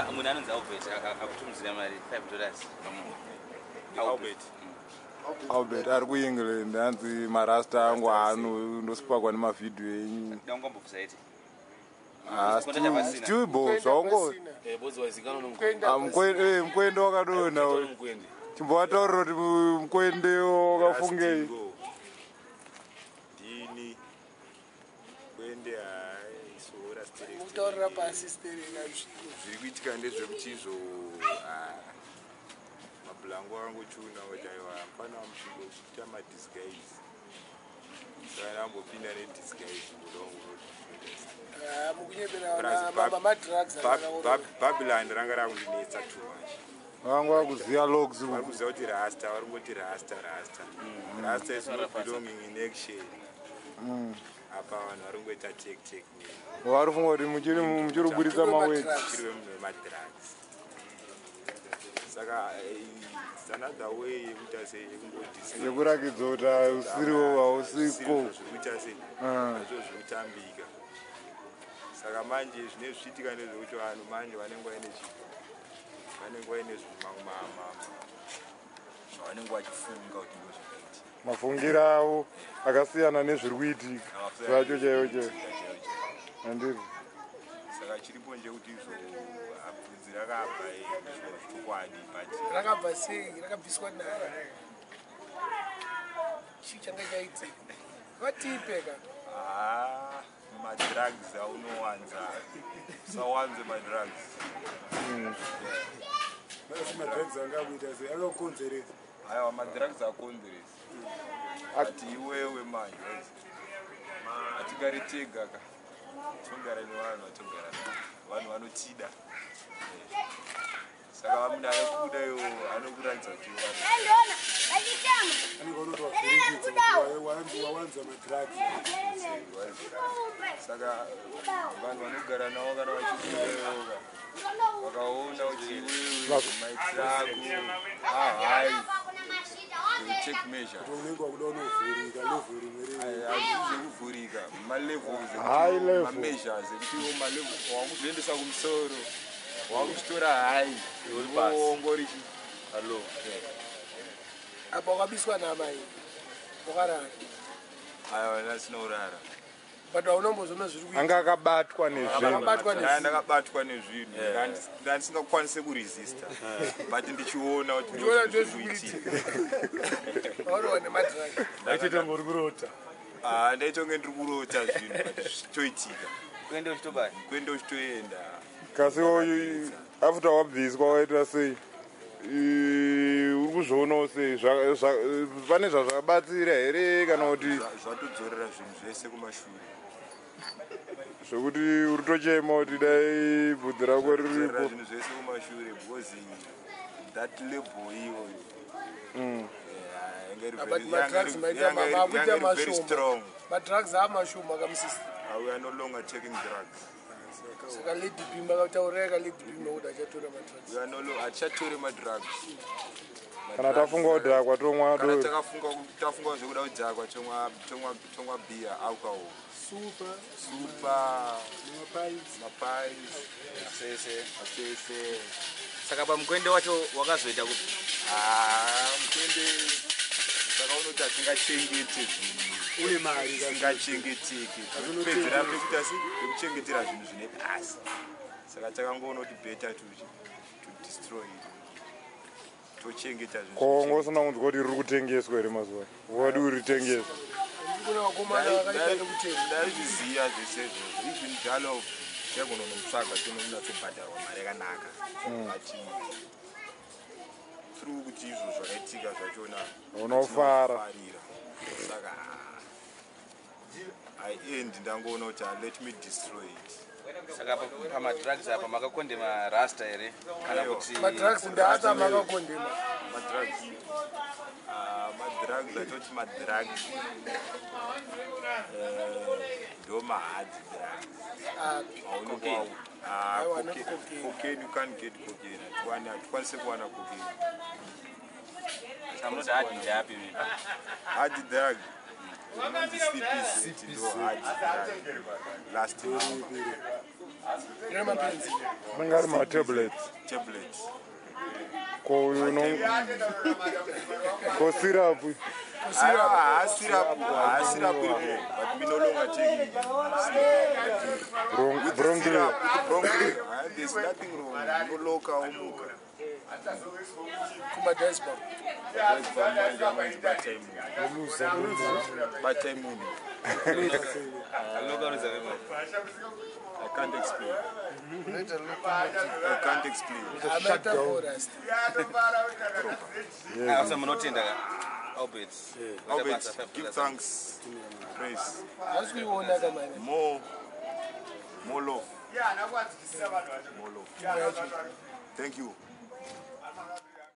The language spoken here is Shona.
Munhu anonzi Albert akutumidzira mari $5 pamunhu. Albert. Albert ari kuEngland, hanzi marasta angu haano ndosipakwa nemavhidhiyo enyu. Dangambobvisa iti. Ah, still bo zvaungo. Eh, bozi waizikanwa Ah, mukwende wakadonha uyu. nomukwende. Chimbovataurira kuti mukwende wakafungei. Rastingo. Ndini kwende haisora. Mutaurira pasi stereka. Zviri kuitika ndezvekuti izvo mabhulangu akangochuna kuti aiwa, hapana muchingoita madisguise, saka ndambopinda nedisguise Mukunyepera madrugs. Babylon ranga rakundinetsa too much. Vanga vakuziva logs. Vari kuziva kuti rasta, vari kungoti rasta, rasta, rasta is not belonging in action. Apa vanhu vari kungoita take take ne Vari kufunga kuti muchiri kuburitsa maweti. Chiri wemunhu wemadrugs, saka it's another way yekuita sei, yekungodis Yekurakidza kuti hausiriwo, hausiko. Zviri kuita sei, azvo zviri kutambika. Saka manje zvine zvichiitika ndezvekuti vanhu manje vanenge vaine chi vanenge vaine zvavanenge vachifunga kuti ndo zvakaitika. Mafungiro avo akasiyana nezviri kuitika zvacho chaivo chaivo, handiti? Saka chiripo ndechekuti izvo bvudzi rakabva izvo chokwadi, but Rakabva sei? Rakabviswa nai? Chii changa chaitika? Vatipeka. Ah, madrugs aunowanza, usawanze madrugs. Asi madrugs anga akuita sei? Akakukonzeresa? Aiwa, madrugs akonzeresa, but iwewe manje hatigari tega ka, tinogara nevanhu vatogara navo, vanhu vanotida. Saka munhu anokuda iwo anokuratidza kuti Anenge unoti wavhiringidza, wawanza madrugs. Saka vanhu vanogara navo kana vachikuda iwoka, vakaona kuti iwewe maitiro ako ahai, take measure. Kuti unenge wakuda unovhurika level rimwe riri. Hazvisi zvekuvhurika, malevels, High level. mameasures ekuti iwo malevel wakuzviendesa kumusoro, wakuchitora high. Uri pasi. Ongori. Hallo. Apa wakabiswa namai wakarara? Aiwa, ndasina kurara. But haunombozoona zviri kuitika? Anga akabatwa nezvinhu. Akabatwa nezvinhu. Ndakabatwa nezvinhu. Ndandisingakwanisi kuresista, but ndichiona kuti Ndichiona ndozviri kuitika. Warohwa nemadrugs. Aitoita ngori kurota. Ah, ndaitonge ndiri kurota zvinhu, but zvichitoitika. Kuende uchitobaya. Kwende uchitoenda. Kasi after wabviswa waita sei? Uri kuzvionawo sei? Pane zvazvabatsira here kana kuti? Zvatodzorera zvinhu zvese kumashure. Zvekuti uri tochema kuti dai bvudzi rako Dzorera riripo. zvinhu zvese kumashure because that label iyoyo yanga iri But madrugs maita yanga makuita iri very mashoma. strong. Madrugs amashoma kamusisi. We are no longer taking drugs. Saka Lady B, makataurira ka Lady B makuti achatora madrugs? We are no longer, hatichatori madrugs. Kana tafunga kudhakwa tomwa Kana doro. tafunga zvekuda kudhakwa, tomwa beer, alcohol. Super. Super. Mapais. Mapais. Sese. Asese. Saka pamukwende wacho wakazoita ku Ah, mukwende, saka unoti hatingachengete zvinhu. Une mari. Zvisingachengeteki, pedzera pekuita se pekuchengetera zvinhu zvine basa. Saka takangoona kuti better to destroy it, tochengeta zvinhu. Ko wanga usina kunzwa kuti riri kutengeswa here mazuva wadi uritengesa? Kuna vakomana vakaita nekutenga. Ndaizviziva zvese izvozvo. Even dalo chagononomutsvaga, tononatsobhadharwa mari yakanaka, but through kuti izvo zvakaitika zvachona. Unofara. Tinofarira. Saka I end ndangoona kuti let me destroy it. Saka pamadrugs apa makakondema rasta here kana Aiwa. kuti? Madrugs ndaata makakondema. Madrugs, madrugs atoti madrugs ndo mahard drugs. Api? Aunenge Aiwa, not cocaine. Cocaine, you can't get cocaine. Hatikwanisi kuwana cocaine. Saka munoti hard ndeapi mimi? Hard drug inonzi CPZ, ndo hard drug last number. Ine mapenzi. Anenge ari matablets. Tablets. Ko uno ko syrup. Ah, syrup, ah, syrup iripo, but we no longer taking Bron- Bronglio. Bronglio. Ah, there's nothing wrong. Unoloka umuka. Kumadesbam. Manje batai munhu. Batai munhu. Aloka unoziva vemari. I can't explain. Unoita locomotive. I can't explain. Amaita forest. Ah, so munotenda ka Albert. Albert, give thanks. Praise. Hausi kuiona kamani. More love. More love. Thank you.